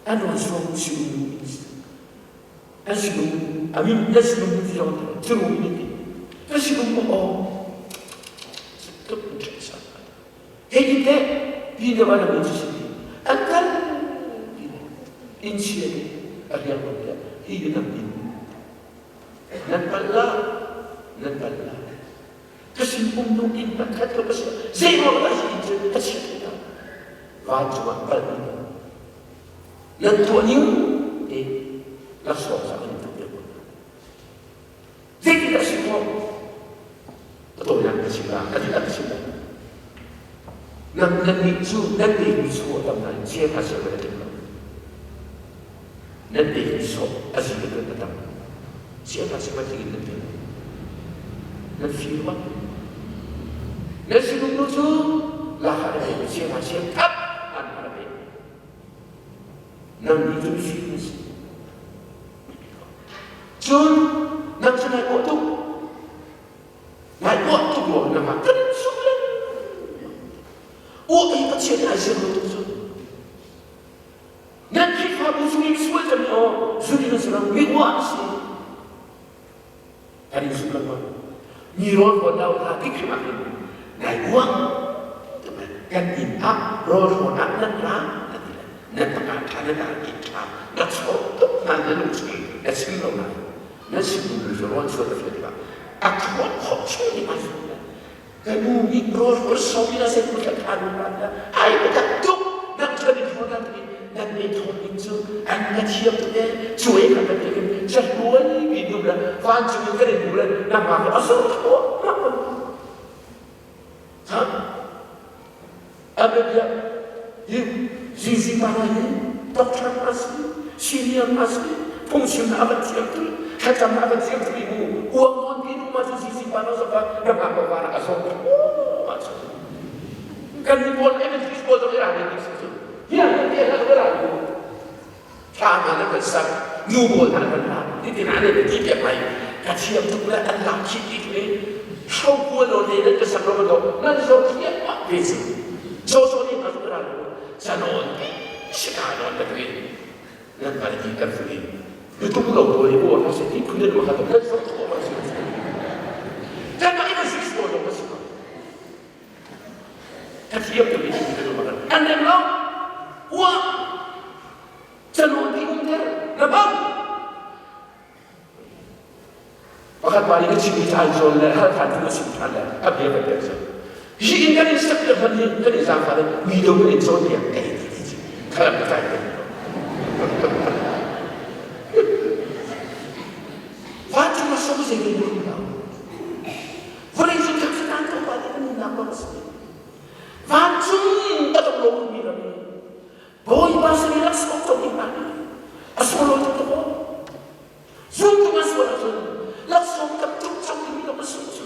an ruan suang sinung an sinung a min na sinung ti zong sinung ni ti ka sinung ko aw tluk in ṭha sa hei ti te pi ne wa na min si an kal. Inn chia nih a riang lo tiah hi biakam in nan palh la, nan palh la. Ka sin um nu inn hmanh khat lo ka si. Zei ruang dah hi inn cu ka chiat ti dah? Vancung ah palh ning nan tuah ning te laksawng zah in tuah piak Zeitindah si khawh? Ka tawinak ka chim la, ka dihlak ka chim la. Nan nannih cu nan pekmi chaw a tam nain chia kha chia a tim lo. Nan pekmi chaw a zi a tam. Chia kha chia in nan pek. Nan fir bak. Nan sinung nu cu lakah na pek chia kha chia thap an na pek. Nang nih cun fir na si. Cun nang cu nai kawh tuk. Nai kawh tuk ruang nangmah kan in sung lengmang. Uah i Pathian ai zir lo tuk cu. Nan Khrihfabu chung i misual cem hi aw zuri na si lo, mi uah na si. Kan in sung lengmang. Mi rawl rawn lo hna ti hrim ah hin nai uang kan inn ah rawl rawn ah nan ra na ti le na tangah ṭha na dar ki ṭha na chawh tuk hna na lung chung na chim lo na na chim mi cu rawl chuan na fial tikah a thawt khawh chung nih ai zuam le ka nu nih rawl rawl so mi na se tu thla ṭha nu na ai tak tuk nak chuan in thawn na ti nan ei thawn ning cu an na thiam tuk e cuai kha kan ti in cakuai bi dum le vancung in kan in bu le nangmah ka asur thaw ha Abia hi zizi pa hi doctor a si senior a si phungchim na van thiam tu thlacam na van thiam tu mu uang nawn pi nu ma cu zizi pa no zong ka ma ko wa a zong ma cu kan ni pawl elementary school zong ira ni si cu hian kan te la la lu thla ma na kan sak nu pawl hna kan la ti ti na ne ti pe mai ka thiam tuk le an lak khi ti le hro kual lo le nan ka sak lo do nan zo thiam ma ve si so so ni ma ra lu sanon ti sika non ka tu nan pa ti kan fu ni tu lo bo ni bo ha se ti phun ma ka to nan so ko ma si kan ma ina si so lo ma si ka thiam tuk i ka duh bak an rem lo ua canu ti um ter na bang pakhat pa nih ka chim i Aizawl le Halkha tu a chim ṭhan le a bia kan pek cang hi in kan in sak piak hman hi kan in zaangfah le mi do kan in cawn piak kai ti ti khalam ka kai te vancung a som zei ding lo Vawlei cung thak satan tlawmpal te kan nunnak bang a si. Vancung a dong lo mi ram i Bawipa sin i laksawng co ding hna hi a sunglawi tuk tuk aw. Zumtu a sual ahcun laksawng tam tuk co ding mi a sung cu.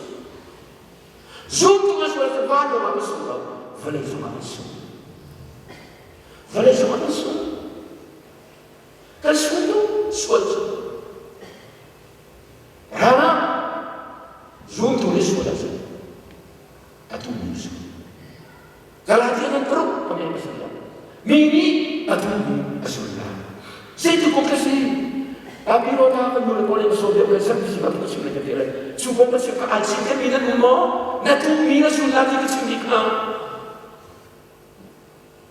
Zumtu a sual ahcun van lawng ah a sung lo, vawlei zong ah a sung. Vawlei zong ah a sung. Kan sung tuk sual cu. Ral ah zumtu nih sual ahcun atu mi a si. Galatia nan paruk pamia pasarih ah mi nih atu mi a sul hna. Zeitik kong ka si? Tapi rota kan nu le pawl in so deuh le sak si ka chim le ka ti le cu kong ka chim ka ai chim mi nan um maw? Na tu mi na sul la ti ka chim bik hnga.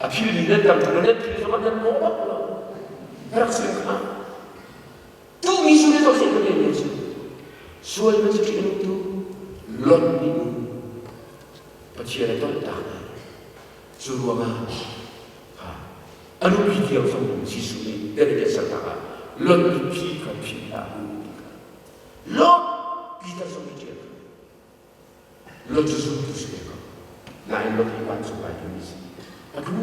A phil mi nan tam tuk nan phil zong nan maw bak lo. Rak sim kha. Tuhmi cu le zohseh kan ne cu sual man cu ṭih tu lot nih Pathian a tolhtak hna. Cu ruangah a nupi tiang zong Jesuh nih kan i sernak ah lot nupi kha philh hlah u ti kha Lot Peter zong nih ṭial Lot cu zumtu si ve ko nain Lot hi vancung ai timi si atu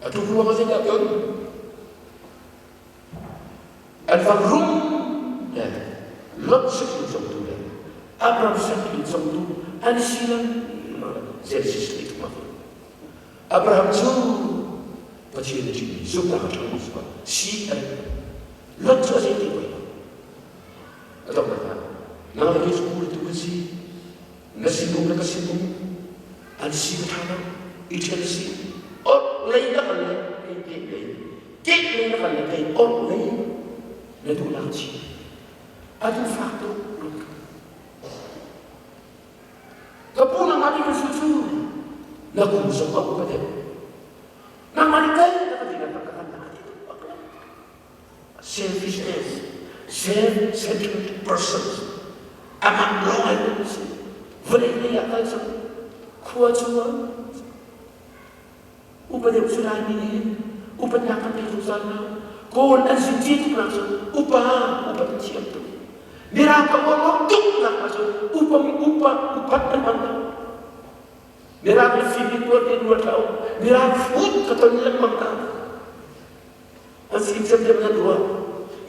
atu ruangah zeidah ton An fang rum le Lot saṭil cawngtu le Abraham saṭil cawngtu an si lengmang Genesis 3 Abraham cu Pathian a ṭihmi zumhnak a ṭhawngmi cu si a Lot cu a zei ti oi lo. A donghnak ah nang le kei cu tu kan si na sinum le ka sinum an si ka ṭha lo i ṭhen si ot lei na kan le kei pek lei Kek lei na kan le kei orh lei na duhnak chim. A duh fak tuk Ka pu nangmah nih kan sul cu na kum zong a upa deuh. Nangmah nih kal na ka ti na ka kan na ti tuk. Selfishness, self-centered persons. Amah lawng ai um si. Vawlei lei ah kal cang. Khua cu upa deuh cu Laimi nih hin upatnak kan pe zungzal hna. Kawl an zin ci tuk nak cu upa upat an thiam tuk. Mirang ka uar tuk nak ah cun upa upa upat an hman lo. Mirang le fim in tuar te ruat hlah u. Mirang hrut ka ton lengmang hna. An fim thiamthiam nan ruah.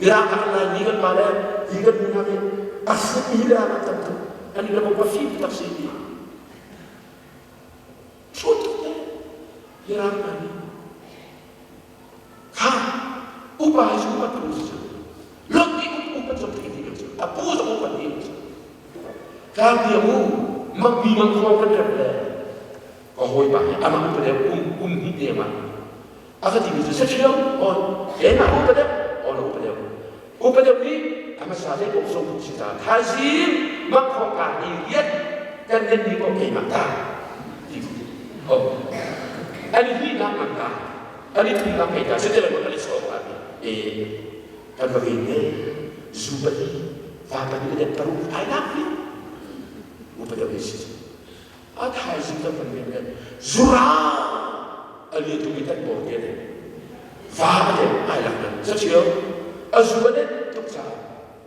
Mirang ah kan Laimi kan pa le hi kan nu hna nih a hrutmi le an tam tuk. An i le ka fim tak si ti. Hrut tuk te. Mirang hna nih. Kha upa hi cu upat tu si cu. Lot nih upat zong ti ti cu. A pu zong upat ti cu. Tlangpi u mi mangkhawng kan rem le ka hawipa hi amah upa deuh um um hnih deng ah a ka timi cu saṭhio on keimah upa deuh on upa deuh upa deuh nih a hmasa te kong sung si ta thaizing mangkhawng ka ni riat kan nen mi ko keimah ta ti oh an hi nak man ta an i thum nak kei ta cuti le kan i sawm ka e kan va rin ne zu pali va pali le paruk ai lak vi upa deuh hi si a thaizing kan van rin le zura a li tu mi tat bor te ne va le ai lak nan sachio a zu a net tuk ca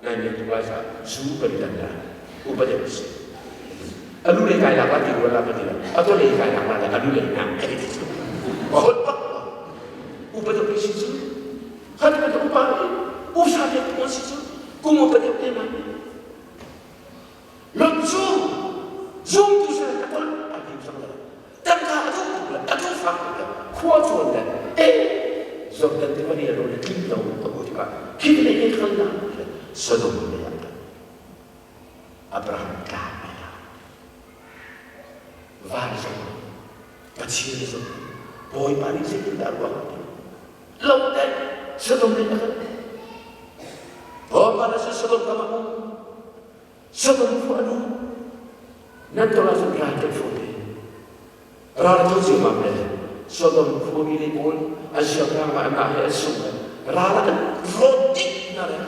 nai ne tuk lai ca zu kan dan la upa deuh si alu le kai lak la ti rual la ka ti la a to le kai lak la le alu le na ka ti cu a hot pak upa deuh hi si cu Khat kan upa i usa te tu si cu kum upa deuh te ma Lot cu zumtu sin ka tol a dim sang le tangka a duh tuk le a duh fak tuk le khua chuan le e Jordan te mani ro le tling lo a bu tikah khi le ke khal na Sodom le Abraham tla van zong Pathian zong Bawipa nih zeitindah ruang a ti lo te Sodom le kan Bawipa na si Sodom kam ah um Sodom khua nu nan tol ahcun ral kan fo te ral tu ciammam le Sodom khuami le pawl an siangpahrang mah mah he an sung le ral an rawt dih hna le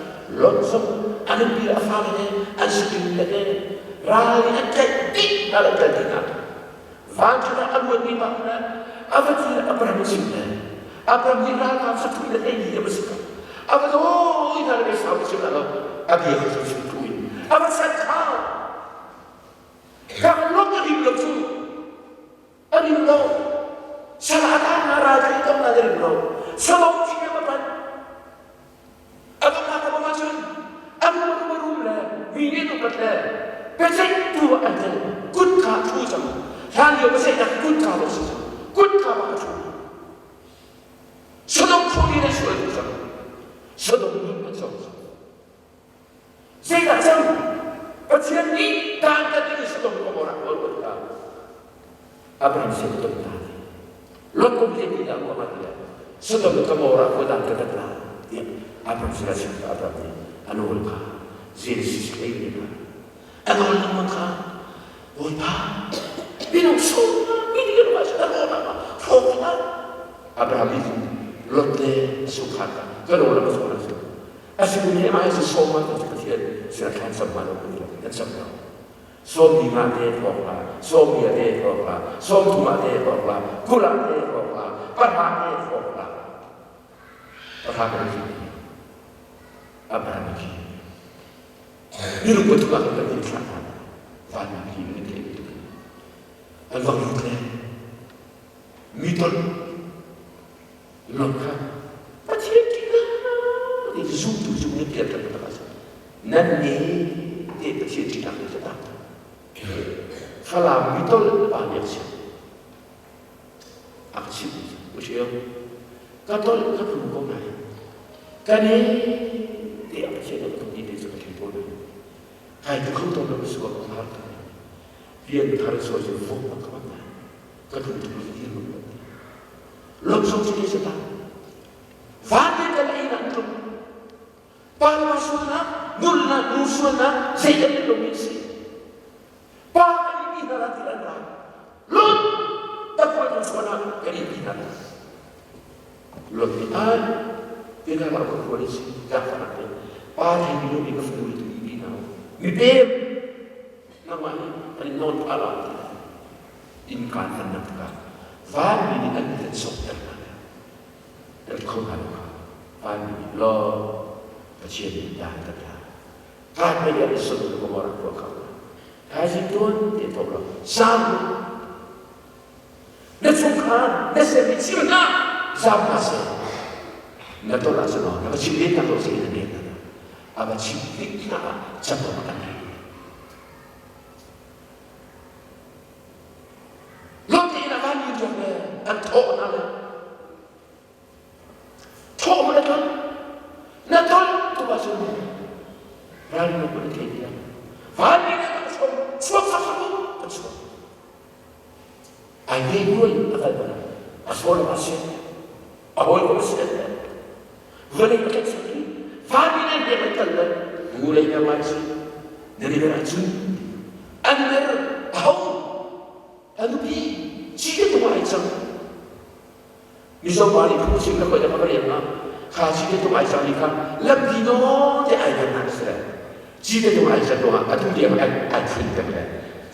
Lot zong a nupi le a fale he an saṭil le he ral nih an tlaih dih hna le kal dih hna Vancung ah a luanmi pa le a va ti le Abraham a chim le Abraham nih ralkap saṭil le hleili a va si ko a va dawi hna le sau chim lo a bia kha cu chim tu in a va sat kha ka lot a rim lo cu a rim lo sala na ral thei tong na rim lo salom thi ma pan a dongnak ka bang ahcun a rum a rum a rum le mi nih an upat le biaceih tu ah an tel kut kha a thu cang hlan lio biaceihnak kut kha bak si cang kut kha bak a thu Sodom khua in an sual tuk cang Sodom nun an cawng cang zeidah cang Pathian nih dan tat ding in Sodom Gomorrah kawl ko tikah Abraham sin ton ta Lot kum te ti dah ruah tiah Sodom le Gomorrah khua dan ka tat la tiah Abraham sin a chim Abraham nih a nawl kha Genesis hlei ne kha a nawl lengmang kha Bawipa minung sung mi nih ruah a rawl ah hrawk hlah Abraham nih Lot le a chungkhar kha ka rawl ah ka chawn a a si kum he mah hi sawm ah Pathian sin ah thlan sam ma lo kan sam lo sawm li nga te hrawk la sawm ria te hrawk la sawm thum ah te hrawk la 20 ah te hrawk la pahra te hrawk la pahra kan khi Abraham khi minung pathum ah kan kan thlah hna van khi kan thei an vang lut le mi ton lon kha Pathian ṭihnak ti zumtu cu nan pian tak tak ah nan nih te Pathian ṭihnak nih tak Falam mi tol pa nih a chim a ka chim u ṭhiam ka tol ka tlu ko nai ka ne te a Pathian a ka ti te cu ka thei ko nai kai tu kho to lo suak ka har to pian thar so cu vok ka ka ka tlu tu ti lo Lawmsawm cu ti ta. Vate kan ei nak tluk. Pa le pa sualnak, nulnak, nu sualnak, zei kan lo mi si. Pa kan i ti hna la ti an ra. Lot takhuai kan sualnak kan i ti hna. Lot nih ai. Tina la ka khual si zaangfahnak te pa thei mi mi ka fanu tu bi na mi pem nangmah hi kan in nawn pha la in kaan kan nak ka van mi nih an kan sok ter hna kan kho hna lo kha van mi nih lo Pathian nih dan kan la kaan mei an sun ko mora ko kha thaizing tuan te thok lo sam Na chungkhar na sermi chim hna zaam hna seh. Na tol ahcun na va chim len hna ko seh na len hna. A va chim tik hna ah cam awk an ngei. Lot in a van mi tuak le an thawh hna le Thawh ma na tol? Na tol tuk ahcun ralring na thei ti lai. Vanmi nih kan chuak chuak sak sak u kan chuak. Ai ngei nuai a kal bal. A sual a si. A hawi ko si le. Vawlei a kan sak i vanmi nih biak an kal le ngulei na lai si. Na ni ber ahcun an ber a ho a nupi ci te tung ai cang. Mizo pa nih phungchim na khoi ka rian ah kha ci te tung ai cang ni kha lampi nawn te ai dan nak si le ci te tung ai can ruangah atu tiang ai ai phun peng le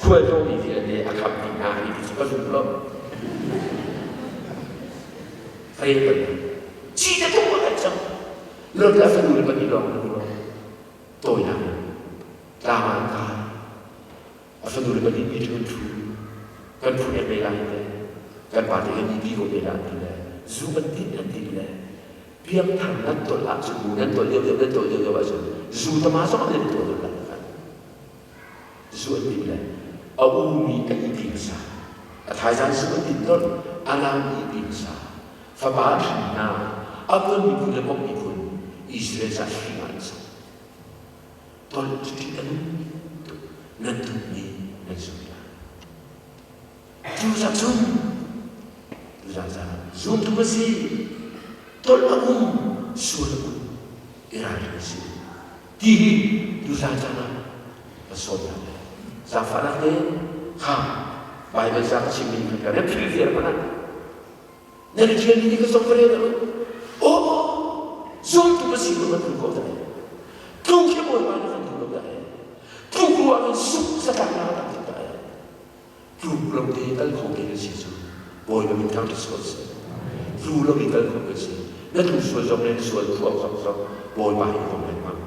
khual tawmi vialte a kham dih hna hi ti cu ka zum lo rel kan ci te tung ai cang lot le fanu le pahnih lawng an lo tawinak tlang ah an kai A fanu le pahnih pi ṭhun ṭhu kan phu ek ve lai te kan pa te kan ipi ko te la ti le zu an din an din le piangthar nan tol ahcun mu nan tol deuh deuh nan tol deuh deuh ahcun zu tama zong an tuah deuh lai kan zu an din le a u mi a ipi hmasa a thaizan zu an din tol a nau mi ipi hmasa fapa hrin hna Abraham miphun le Mok miphun Israel ca hring ah an sak Tol cu ṭih a nung tuk nan duhmi nan zumh lai. Cu zat cun tuzaan zaan zumtu ka si tolh a um sual a um i ralring a si ti hi tuzaan caan ah ka sawm hna lai. Zaangfahnak te kha Baibal ca ka chimmi kha ka rep phil viar hmanh ah Nan i ṭhialmi nih ka zong ka rel lo. Aw, zumtu ka si lo kan tlung ko dah. Tlung khi Bawipa nih kan duh lo dah. Tluk ruah in suk zatlaknak a tam tuk dah. Tluk lo te kal kho te kan si cu Bawipa min thang sual si. Tlu lo in kal kho kan si. Na tlu sual zong le na sual thuam zong zong Bawipa hi kong lengmang.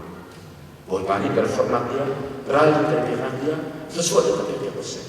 Bawipa nih kan forhnak dia, ralrin kan peknak dia, thluachuah kan pek ko seh.